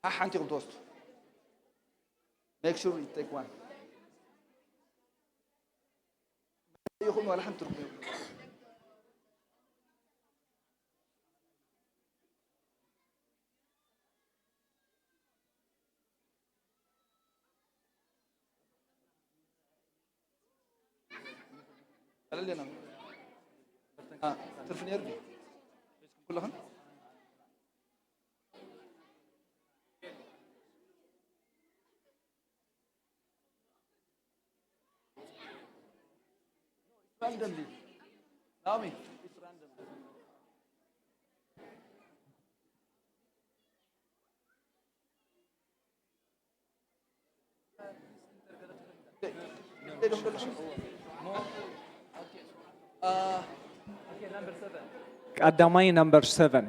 ሓንቲ ኢኹም ትወስዱ። Make sure you take one. ይኹን ዋላ ሓንቲ ትርጉም የብሉን። ቀለል ኢልና። አ፣ ትርፊ ነይሩ ድዩ? ኩልኽን? Randomly. Naomi, it's random. ቀዳማይ number seven።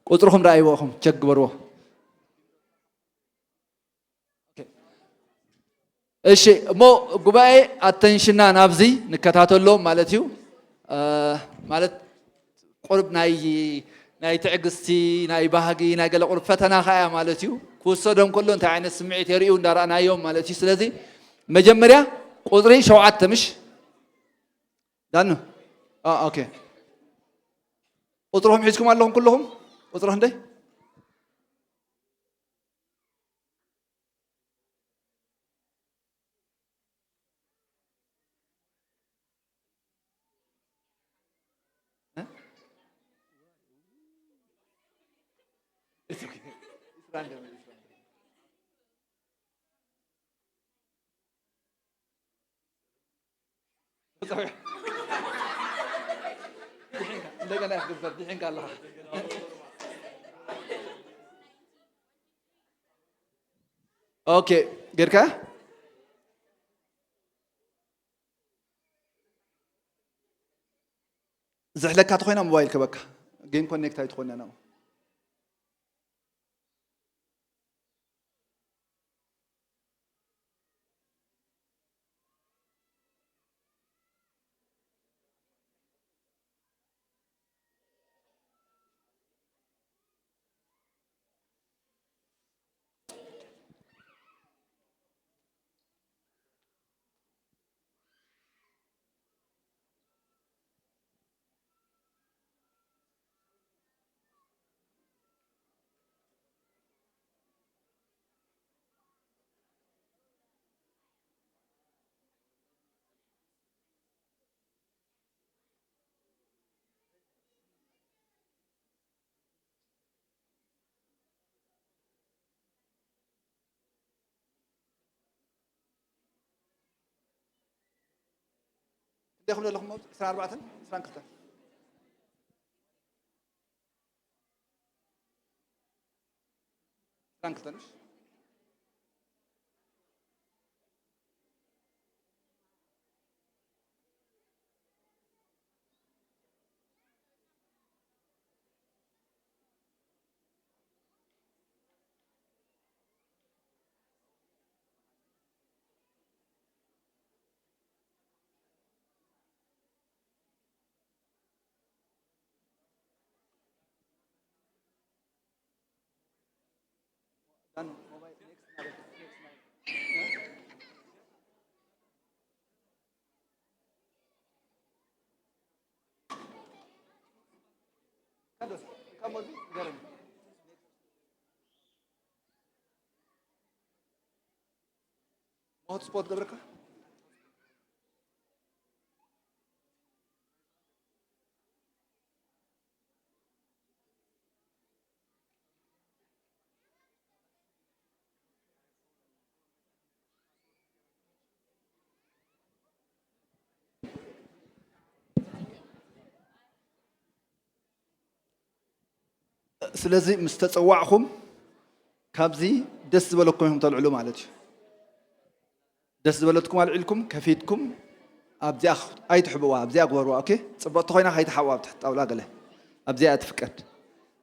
ቁፅርኹም ረኣይዎ ኢኹም፣ ቸክ ግበርዎ። ኦኬ። እሺ፣ እሞ ጉባኤ ኣተንሽና ናብዚ ንከታተሎ ማለት እዩ። እ፣ ማለት ቁርብ ናይ፣ ናይ ትዕግስቲ፣ ናይ ባህጊ፣ ናይ ገለ ቁርብ ፈተና ከኣ እያ ማለት እዩ። ክውሰዶም ከሎ እንታይ ዓይነት ስምዒት የርእዩ እንዳረኣናዮም ማለት እዩ። ስለዚ መጀመርያ ቁፅሪ ሸውዓተ ምሽ ዳኑ? አ፣ ኦኬ። ቁፅርኹም ሒዝኩም ኣለኹም ኩልኹም? ቁፅሪ ክንደይ? እ? It's okay. It's random. It's random. እንደገና ያስገባል። ድሒንካ ኣለኻ። ኦኬ፣ ጌርካ? ዝሕለካ ተኾይና ሞባይል ክበካ። ጌም ኮኔክት ኣይትኾንና ነው። ክንደይ ክብሉ ኣለኹም? ዕስራን ኣርባዕተን፣ ዕስራን ክልተን። ዕስራን ክልተን፣ እሺ። ሆትስፖት ገብረካ። ስለዚ ምስ ተጸዋዕኹም ካብዚ ደስ ዝበለኩም ኢኹም ተልዕሉ ማለት እዩ። ደስ ዝበለትኩም ኣልዒልኩም ከፊትኩም ኣብዚኣ ኣይትሕብዋ፣ ኣብዚኣ ግበርዋ። ኦኬ፣ ጽብቕቲ ኮይና ከይትሓብዋ ኣብ ትሕቲ ጣውላ ገለ ኣብዚኣ ትፍቀድ።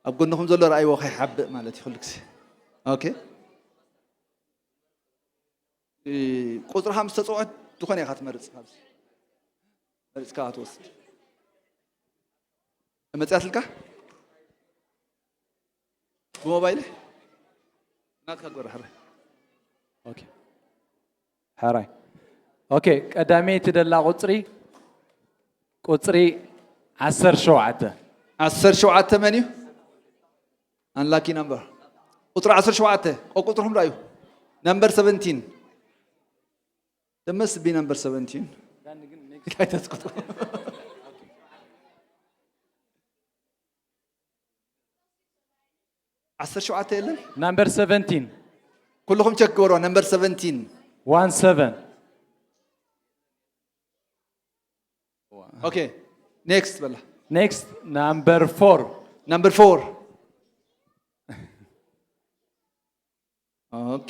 ኣብ ጎንኹም ዘሎ ረኣይዎ ከይሓብእ ማለት እዩ ኩሉ ግዜ። ኦኬ፣ እ፣ ቁጽርኻ ምስ ተጸውዐት ዝኾነ ኢኻ ትመርጽ፣ ካብዚ መሪጽካ ትወስድ። መጽያትልካ ብሞባይል ናትካ ጎራ ሕራይ። ኦኬ። ሕራይ። ኦኬ፣ ቀዳመይቲ ደላ ቁጽሪ፣ ቁጽሪ ዓሰርተ ሸውዓተ። ዓሰርተ ሸውዓተ መን እዩ? ኣንላኪ ነምበር። ቁጽሪ ዓሰርተ ሸውዓተ። ቆ ቁጽርኹም ዳዩ? ነምበር ሰቨንቲን። ደመስ ቢ ነምበር ሰቨንቲን። ኣይተስቅጡ። ዓሰርተ ሸውዓተ የለን? ናምበር ሰቨንቲን። ኩልኹም ቸክ ግበርዋ። ነምበር ሰቨንቲን። ዋን ሰቨን። ኦኬ፣ ኔክስት በላ። ኔክስት ናምበር ፎር። ነምበር ፎር። ኦኬ፣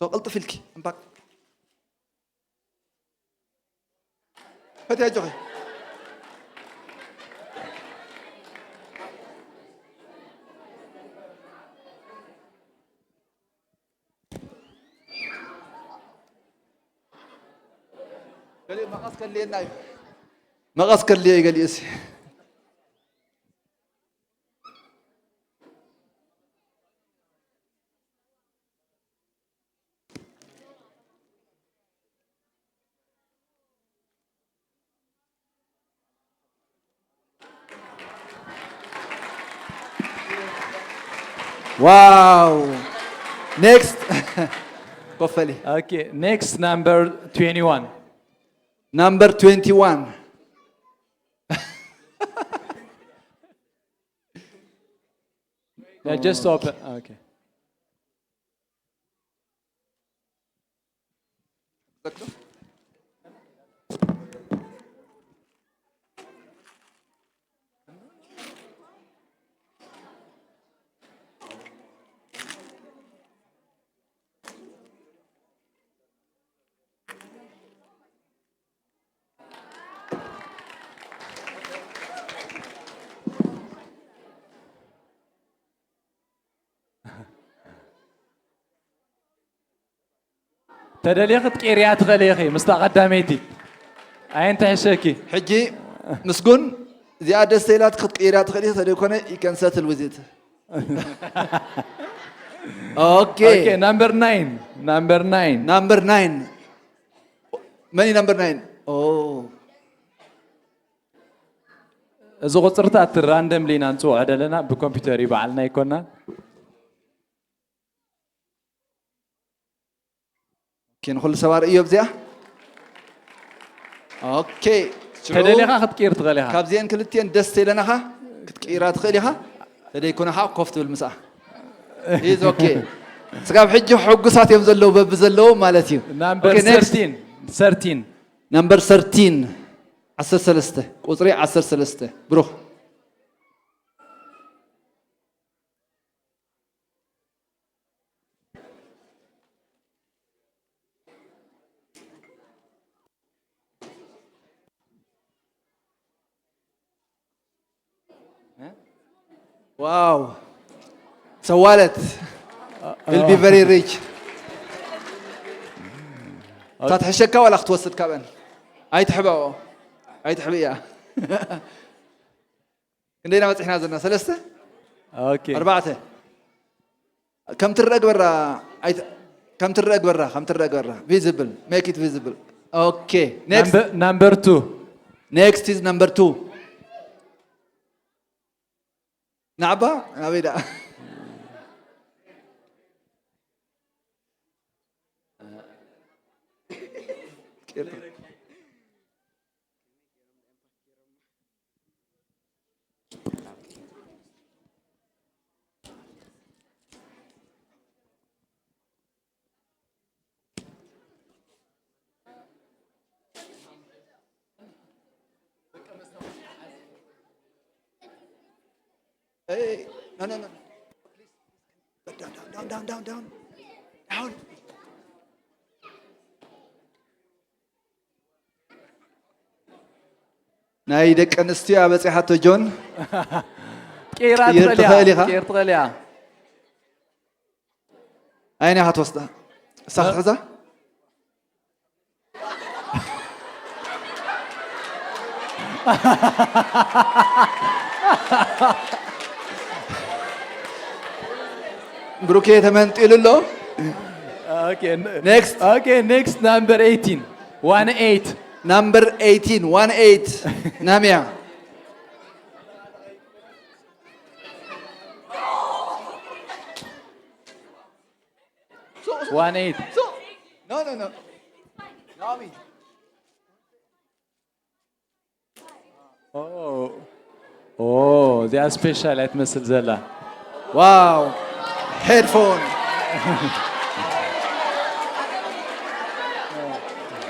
ሶ ቅልጥፍ ኢልኪ እምባክ ፈትያ ጆኸ ገሊኡ መቐስ ከድልየና እዩ። መቐስ ከድልዮ እዩ ገሊኡሲ። ዋው። ኔክስት። ኮፈሊ። Okay, next number twenty-one. Number twenty-one. Yeah, just open. Okay. ተደሊኺ ክትቅይርያ ትኽእሊ ኢኺ ምስታ ቀዳመይቲ። ኣየን ትሕሸኪ? ሕጂ ምስጉን፣ እዚኣ ደስ ኢላት ክትቅይራ ትኽእል ኢኺ፣ ተደይኮነ you can settle with it። ኦኬ። Okay, number nine. Number nine. ናምበር ናይን። መን እዩ ናምበር ናይን? ኦ እዚ ቁፅርታት ራንደምሊ ኢና ንፅውዖ ዘለና፣ ብኮምፒውተር እዩ፣ ባዕልና ኣይኮናን። ኦኬ፣ ንኹሉ ሰብ ኣርእዮ ኣብዚኣ። ኦኬ፣ ሽዑ ተደሊኻ ክትቅይር ትኽእል ኢኻ። ካብዚአን ክልቲአን ደስ ተይለናኻ ክትቅይራ ትኽእል ኢኻ። ተደይኮነ ከዓ ኮፍ ትብል ምስኣ። ኢዝ ኦኬ። ስጋብ ሕጂ ሕጉሳት እዮም ዘለዉ በቢ ዘለዎም ማለት እዩ። ናምበር ኦኬ፣ ኔክስት። ሰርቲን። ሰርቲን። ናምበር ሰርቲን፣ ዓሰርተ ሰለስተ፣ ቁፅሪ ዓሰርተ ሰለስተ። ብሩኽ። ዋው፣ ሰዋለት will be very rich። እታ ትሕሸካ ዋላ ክትወስድ ካብአን ኣይትሕበኦ፣ ኣይትሕብእያ። ክንደይና በፂሕና ዘለና? ሰለስተ? Okay. ኣርባዕተ? ከም ትረአ ግበራ። ኣይት- ከም ትረአ ግበራ፣ ከም ትረአ ግበራ። Visible, make it visible. Okay, next. Number, number two. Next is number two. ናዕባ ናበይ ደኣ? Hey, no, no, no. Down, down, down, down, down, down. ናይ ደቂ ኣንስትዮ ኣበጺሓቶ ጆን። ቄራ ትኽእል ትኽእል ኢኻ። ኢኻ። ቄር ትኽእል እያ። ኣይና ኢኻ ትወስዳ? እሳ ክትሕዛ? ብሩኬ ተመንጢሉ ኣሎ። Okay, n- Next. Okay, next number eighteen. One eight. Number eighteen, one eight. ናምያ። One eight. No, no, no. Naomi. Oh. Oh, እዚኣ ስፔሻል እያ ትመስል ዘላ። Wow. Headphone.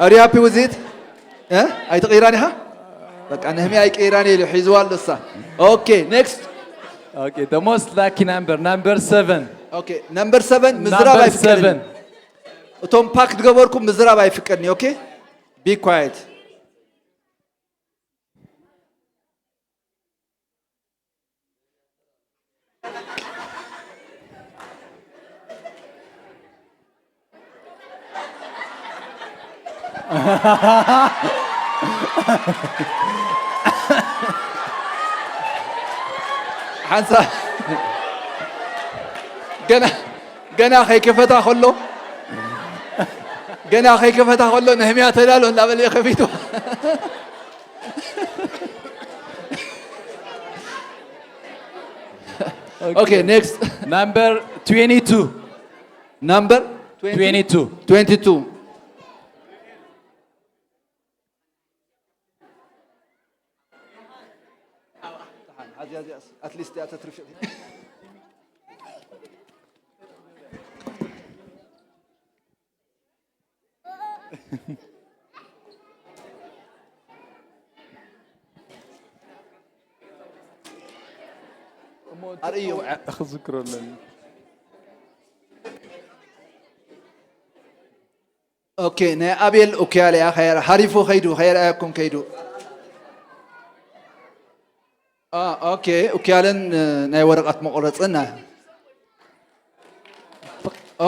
Are you happy with it? እ? ኣይትቕይራን ኢኻ? በቃ ነህምያ ኣይቅይራን ኢሉ ሒዝዋ ኣሎ እሳ። Okay, next. Okay, the most lucky number, number seven. Okay, number seven ምዝራብ Number ኣይፍቀድን። seven. እቶም ፓክ ዝገበርኩም ምዝራብ ኣይፍቀድን። Okay? Be quiet. ሓንሳ ገና ገና ከይከፈታ ከሎ ገና ከይከፈታ ከሎ ነህምያ ተዳሎ እናበለ ከፊቱ። Okay, next. Number twenty-two. Number twenty? Twenty-two. Twenty-two. At least እያ ተትርፍ። ኣርእዮ። ክዝክሮ ኣለኒ። ኦኬ፣ ናይ ኣቤል ኡክያል እያ። ከየር-፣ ሃሪፉ ከይዱ፣ ከየርኣየኩም ከይዱ። አ፣ ኦኬ፣ ኡክያልን፣ እ፣ ናይ ወረቐት መቑረጽን፣ እ፣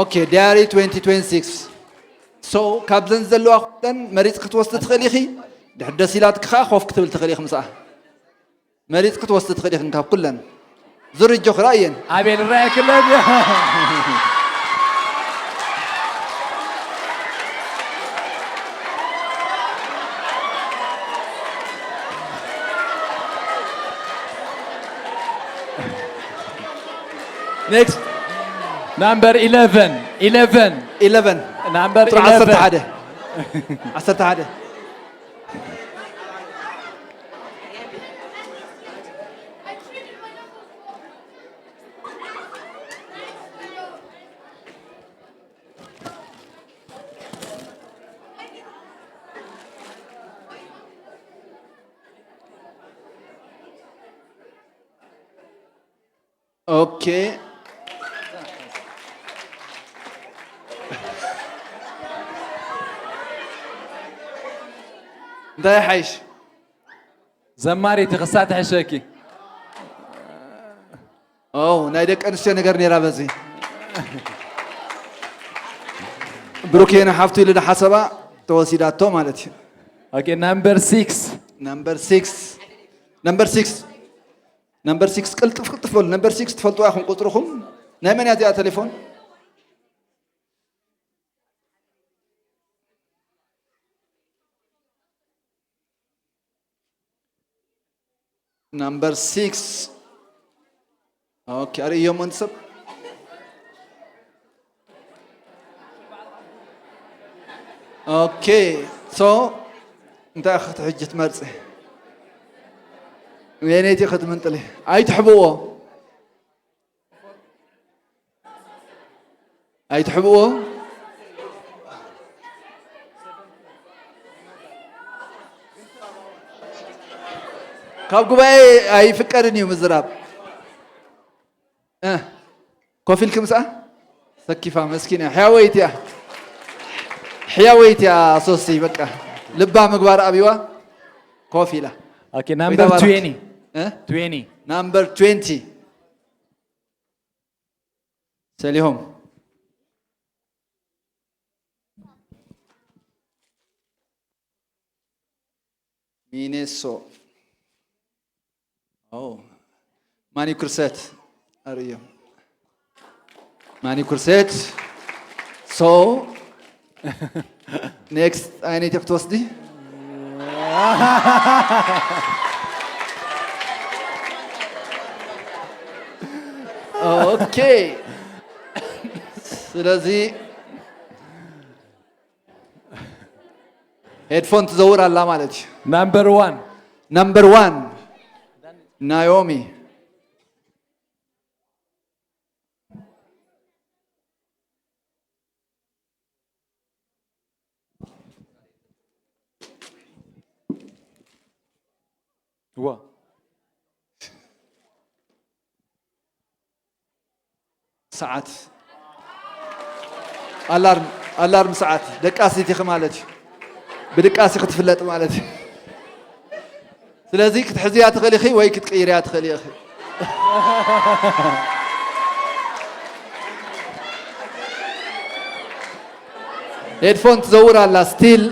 ኦኬ፣ ዳያሪ twenty twenty-six። So፣ ካብዘን ዘለዋ ኩለን መሪጽ ክትወስድ ትኽእል ኢኺ። ድሕር ደስ ኢላትኪ ከኣ ኮፍ ክትብል ትኽእል ኢኺ ምስኣ። መሪጽ ክትወስድ ትኽእል ኢኺ ካብ ኩለን። ዝርጆ ክረኣየን። ኣቤል ራእክለን። Next. Number eleven. Eleven. Eleven. Number ቁጽሪ ዓሰርተ ሓደ። eleven. ዓሰርተ ሓደ። ኦኬ። እንታይ ሓይሽ? ዘማሪት ክሳ ትሕሸኪ። ኦ፣ ናይ ደቂ ኣንስትዮ ነገር ነይራ በዚ። ብሩኬ ንሓፍቱ ኢሉ ዝሓሰባ ተወሲዳቶ ማለት እዩ። Okay, number six. Number six. Number six. Number six፣ ቅልጥፍ ቅልጥፍ በሉ። Number six ትፈልጥዋ ኢኹም ቁፅርኹም። ናይ መን እያ እዚኣ ቴሌፎን? Number six። ኦኬ፣ ኣርእዮም ወንት ሰብ። ኦኬ፣ so እንታይ ኢኺ ሕጂ ትመርጺ? የነይቲ ክትምንጥሊ። ኣይትሕብዎ። ኣይትሕብዎ። ካብ ጉባኤ ኣይፍቀድን እዩ ምዝራብ። እ፣ ኮፍ ኢልኪ ምስኣ? ሰኪፋ መስኪና ሕያወይቲ እያ። ሕያወይቲ እያ ሶሲ በቃ ልባ ምግባር ኣብይዋ ኮፍ ኢላ። Okay, number ተባረክ። twenty. እ? Twenty. Number twenty ሰሊሆም ሚኔሶ ኦ ማኒ ኩርሰት ኣርእዮም ማኒ ኩርሰት so next ኣይነይቲ ክትወስዲ okay ስለዚ ሄድፎን ትዘውር ኣላ ማለት እዩ። Number one. Number one ናዮሚ Wow. ሰዓት ኣላርም ኣላርም ሰዓት ደቃሲት ኢኺ ማለት እዩ። ብድቃሲ ክትፍለጥ ማለት እዩ። ስለዚ ክትሕዝያ ትኽእሊ ኢኺ ወይ ክትቅይርያ ትኽእሊ ኢኺ። ሄድፎን ትዘውር ኣላ ስቲል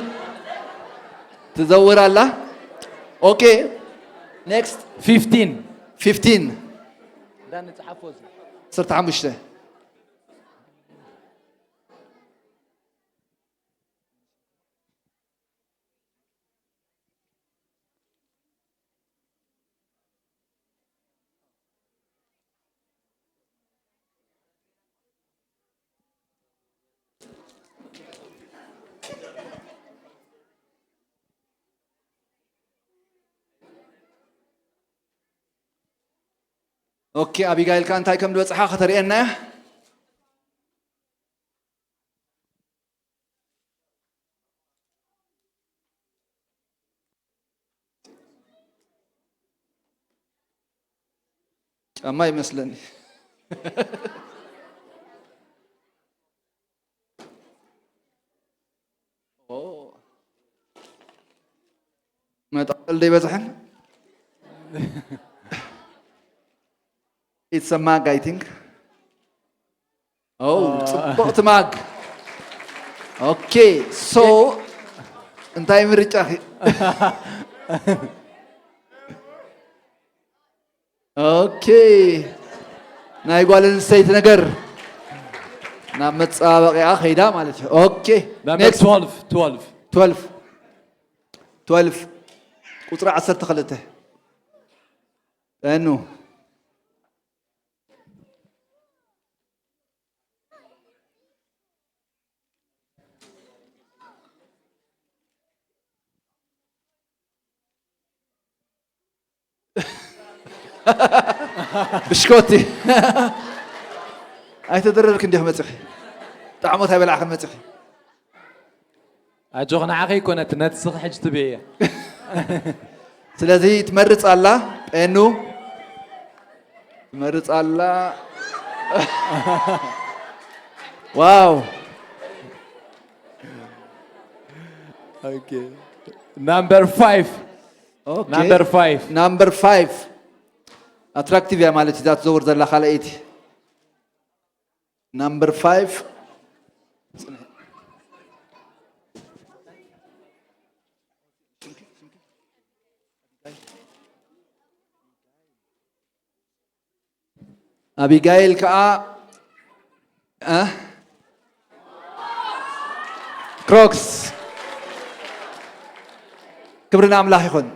ትዘውር ኣላ። ኦኬ ኔክስት Fifteen. ፊፍቲን እንዳንጽሓፎ እዚ ዓሰርተ ሓሙሽተ ኦኬ ኣቢጋይል ከ እንታይ ከም ዝበፅሓ ከተርእየና እያ። ጫማ ይመስለኒ። መጣል ዘይበዝሐን It's a mug, I think. Oh, ጽቡቕ ትማግ። ኦኬ so እንታይ ምርጫኺ? ኦኬ ናይ ጓል ኣንስተይቲ ነገር ናብ መፀባበቂኣ ከይዳ ማለት እዩ። ኦኬ Number next twelve. Twelve. twelve twelve ቁፅሪ ዓሰርተ ክልተ ጠኑ ብሽኮቲ ኣይተደረርክ እንዲኹ መፅኺ ጣዕሞት ኣይበላዕኽን መፅኺ ኣጆኽ ንዓኸ ይኮነት ነቲ ስኺ ሕጂ ትብየ እያ። ስለዚ ትመርፅ ኣላ ጴኑ ትመርፅ ኣላ ዋው Okay. Number five. Number five. Number five ኣትራክቲቭ እያ ማለት እዛ ትዘውር ዘላ ካልኣይቲ Number five ኣቢጋይል ከዓ እ? ክሮክስ ክብሪ ንኣምላኽ ይኹን።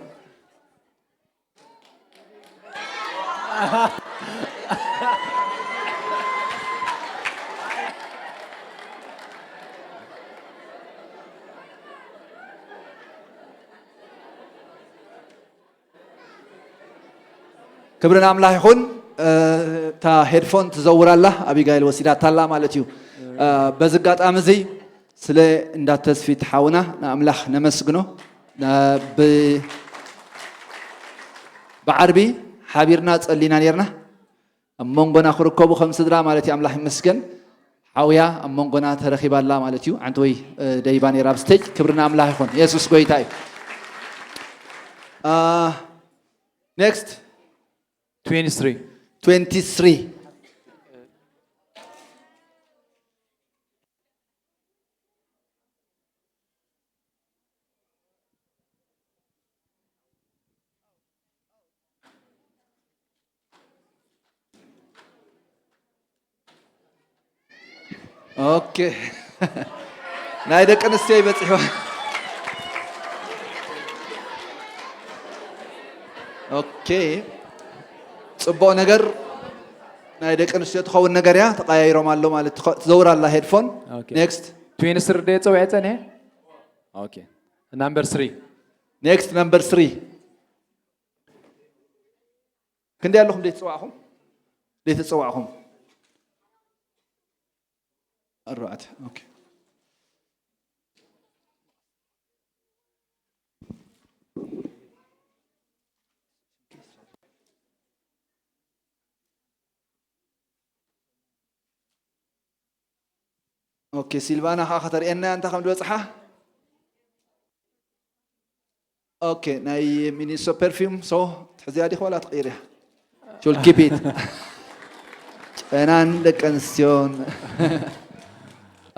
ክብሪ ንኣምላኽ ይኹን። እታ ሄድፎን ትዘውር ኣላ ኣቢጋይል ወሲዳታ ኣላ ማለት እዩ። በዚ ኣጋጣሚ እዚ ስለ እንዳ ተስፊት ሓውና ንኣምላኽ ነመስግኖ። ብዓርቢ ሓቢርና ጸሊና ኔርና ኣብ መንጎና ክርከቡ ከም ስድራ ማለት እዩ ኣምላኽ ይመስገን። ዓውያ ኣብ መንጎና ተረኺባ ኣላ ማለት እዩ። ሓንቲ ወይ ደይባ ነይራ ኣብ ስቴጅ። ክብሪ ንኣምላኽ ይኹን። የሱስ ጎይታ እዩ። ኔክስት twenty-three. twenty-three. ኦኬ ናይ ደቂ ኣንስትዮ ይበፅሕዋ። ኦኬ ፅቡቕ ነገር ናይ ደቂ ኣንስትዮ ትኸውን ነገር እያ። ተቀያይሮም ኣሎ ማለት ትዘውር ኣላ ሄድፎን። ኔክስት ትዌንቲ ስሪ ደ ፀውዐ ፀኒሐ። ኦኬ ናምበር ስሪ ኔክስት ናምበር ስሪ ክንደይ ኣለኹም ዘይተፀዋዕኹም ዘይተፀዋዕኹም ኣርባዕተ ኦኬ ኦኬ ሲልቫና ከዓ ከተርእየና እንታ ከም ዝበፅሓ ኦኬ ናይ ሚኒሶ ፐርፊም ሶ ትሕዝያ ዲኽ ዋላ ትቕይር እያ ሹል ኪፕ ኢት ጨናን ደቂ ኣንስትዮን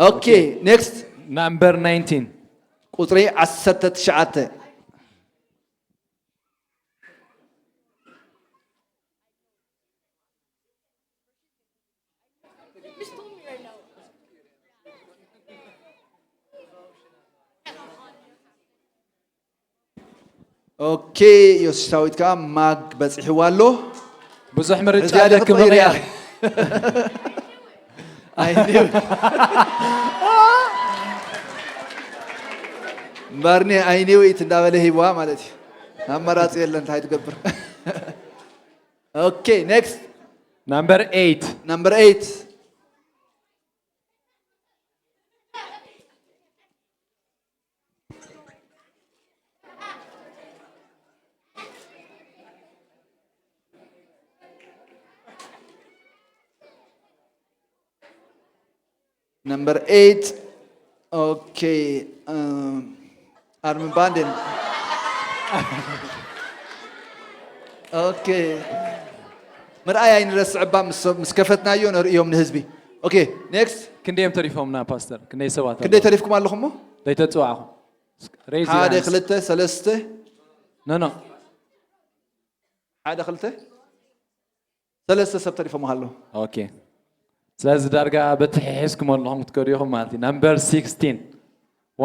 ኦኬ ኔክስት ናምበር ናይንቲን ቁፅሪ ዓሰርተ ትሽዓተ ኦኬ ዮሲሳዊት ከዓ ማግ በፂሕዋ ኣሎ ብዙሕ ምርጫ ኣለኪ ምቕያር እምበርኒ ኣይኒው ኢት እንዳበለ ሂብዋ ማለት እዩ ኣመራፂ የለን እንታይ ትገብር ኦኬ ኔክስት ናምበር ኤይት ናምበር ኤይት Number eight. Okay. Um, Armin Bandin. okay. ምርኣይ ኣይንረስዕ እባ ምስ ከፈትናዮ ነርእዮም ንህዝቢ ኦኬ ኔክስት ክንደዮም ተሪፎምና ፓስተር ክንደይ ሰባት ክንደይ ተሪፍኩም ኣለኹም ሞ ዘይተፅዋዕኹም ሓደ ክልተ ሰለስተ ኖ ኖ ሓደ ክልተ ሰለስተ ሰብ ተሪፎም ኣለዉ ኦኬ ስለዚ ዳርጋ በቲ ሒዝኩም ኣለኹም ክትከዱ ኢኹም ማለት እዩ number sixteen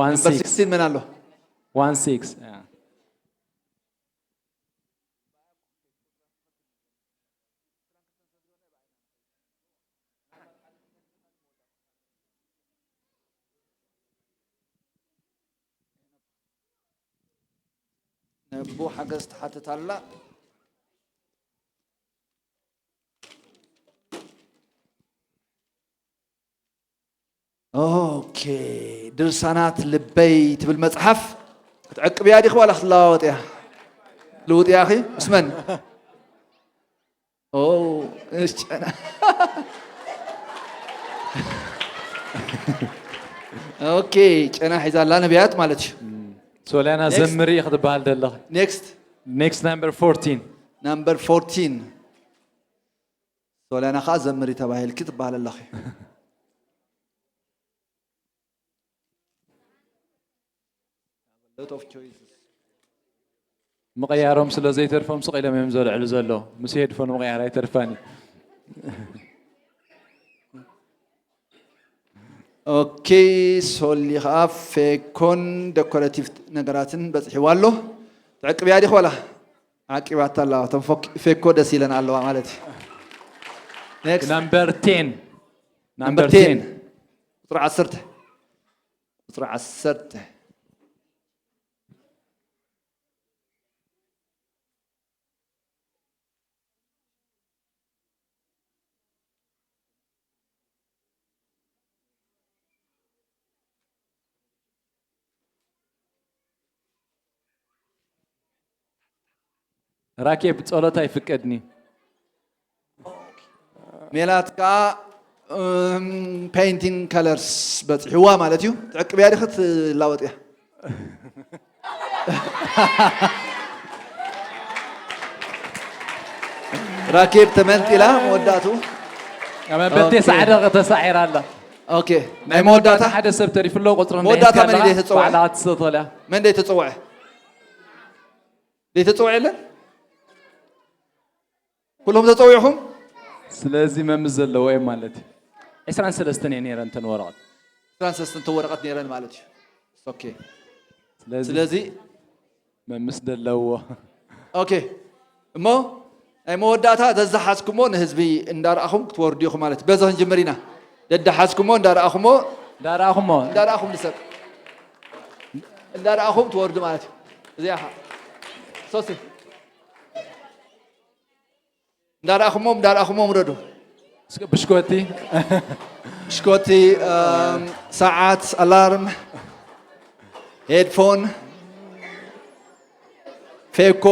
one six መን ኣሎ one six ነቡ ሓገዝ ትሓትት ኣላ ኦኬ ድርሳናት ልበይ ትብል መፅሓፍ ክትዕቅብ እያ ዲኽ ዋላ ክትለዋወጥ እያ ልውጥ እያ ኺ ምስ መን ጨና ኦኬ ጨና ሒዛላ ነቢያት ማለት እዩ ሶልያና ዘምሪ ክትበሃል ዘለኺ ኔክስት ኔክስት ናምበር ፎርቲን ናምበር ፎርቲን ሶልያና ከዓ ዘምሪ ተባሂልኪ ትበሃል ኣለኺ ምቕያሮም ስለ ዘይተርፎም ስቕ ኢሎም እዮም ዘልዕሉ ዘሎ ምስ ሄድፎን ምቕያር ኣይተርፋን እዩ ኦኬ ሶሊ ከዓ ፌኮን ደኮረቲቭ ነገራትን በፅሒዋ ኣሎ ትዕቅብያ ዲኽ ወላ ዓቂባታ ኣለዋ እቶም ፌኮ ደስ ኢለን ኣለዋ ማለት እዩ number ten number ten ቁፅሪ ዓሰርተ ቁፅሪ ዓሰርተ ራኬብ ጸሎት ኣይፍቀድኒ ሜላት ከዓ ፔይንቲንግ ከለርስ በፂሕዋ ማለት እዩ። ትዕቅብ እያ ዲኺ ትላወጥ እያ? ራኬብ ተመንጢላ መወዳእቱ። በቴ ሳዕደ ተሳዒራ ኣላ። ኦኬ፣ ናይ መወዳእታ ሓደ ሰብ ተሪፍሎ ቁፅሪ መወዳእታ መን እዩ ዘይተፀውዐ? ባዕላ ክትሰተልያ። መን ዘይተፀውዐ? ዘይተፀውዐ የለን? ኩሎም ተፀዊዕኹም? ስለዚ መምስ ዘለዎ እዮም ማለት እዩ። ዕስራን ሰለስተን እየ ነይረን እተን ወረቐት። ዕስራን ሰለስተን ወረቐት ነይረን ማለት እዩ። ኦኬ። ስለዚ ስለዚ መምስ ዘለዎ። ኦኬ፣ እሞ ናይ መወዳእታ ዘዝሓዝኩሞ ንህዝቢ እንዳረኣኹም ክትወርዱ ኢኹም ማለት እዩ። በዚ ክንጅምር ኢና። ደዳሓዝኩሞ እንዳረኣኹሞ እንዳረኣኹሞ እንዳረኣኹም ንሰብ እንዳረኣኹም ትወርዱ ማለት እዩ። እዚኣ ኸ ሶሲ እንዳረኣኹሞ እንዳረኣኹሞ ውረዱ። ብሽኮቲ ብሽኮቲ፣ እም፣ ሰዓት፣ ኣላርም፣ ሄድፎን፣ ፌኮ።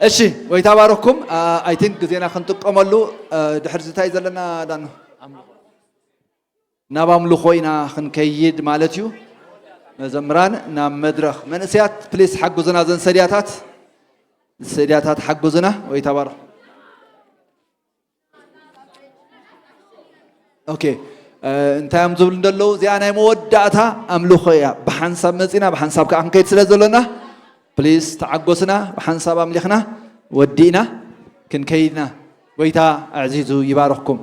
እሺ፣ ጎይታ ባርኽኩም። ኣይ ቲንክ ግዜና ክንጥቀመሉ፣ እ፣ ድሕሪ ዝታይ ዘለና ዳኖ ናብ ኣምልኾ ኢና ክንከይድ ማለት እዩ። መዘምራን ናብ መድረኽ። መንእሰያት ፕሊስ ሓግዙና፣ ዘን ሰድያታት ሰድያታት ሓግዙና። ጎይታ ባርኽ። ኦኬ፣ እ፣ እንታይ እዮም ዝብሉ እንደለዉ? እዚኣ ናይ መወዳእታ ኣምልኾ እያ። ብሓንሳብ መፂና ብሓንሳብ ከዓ ክንከይድ ስለ ዘሎና ፕሊስ ተዓጎስና። ብሓንሳብ ኣምሊኽና ወዲእና ክንከይድና። ጎይታ ኣዕዚዙ ይባርኽኩም።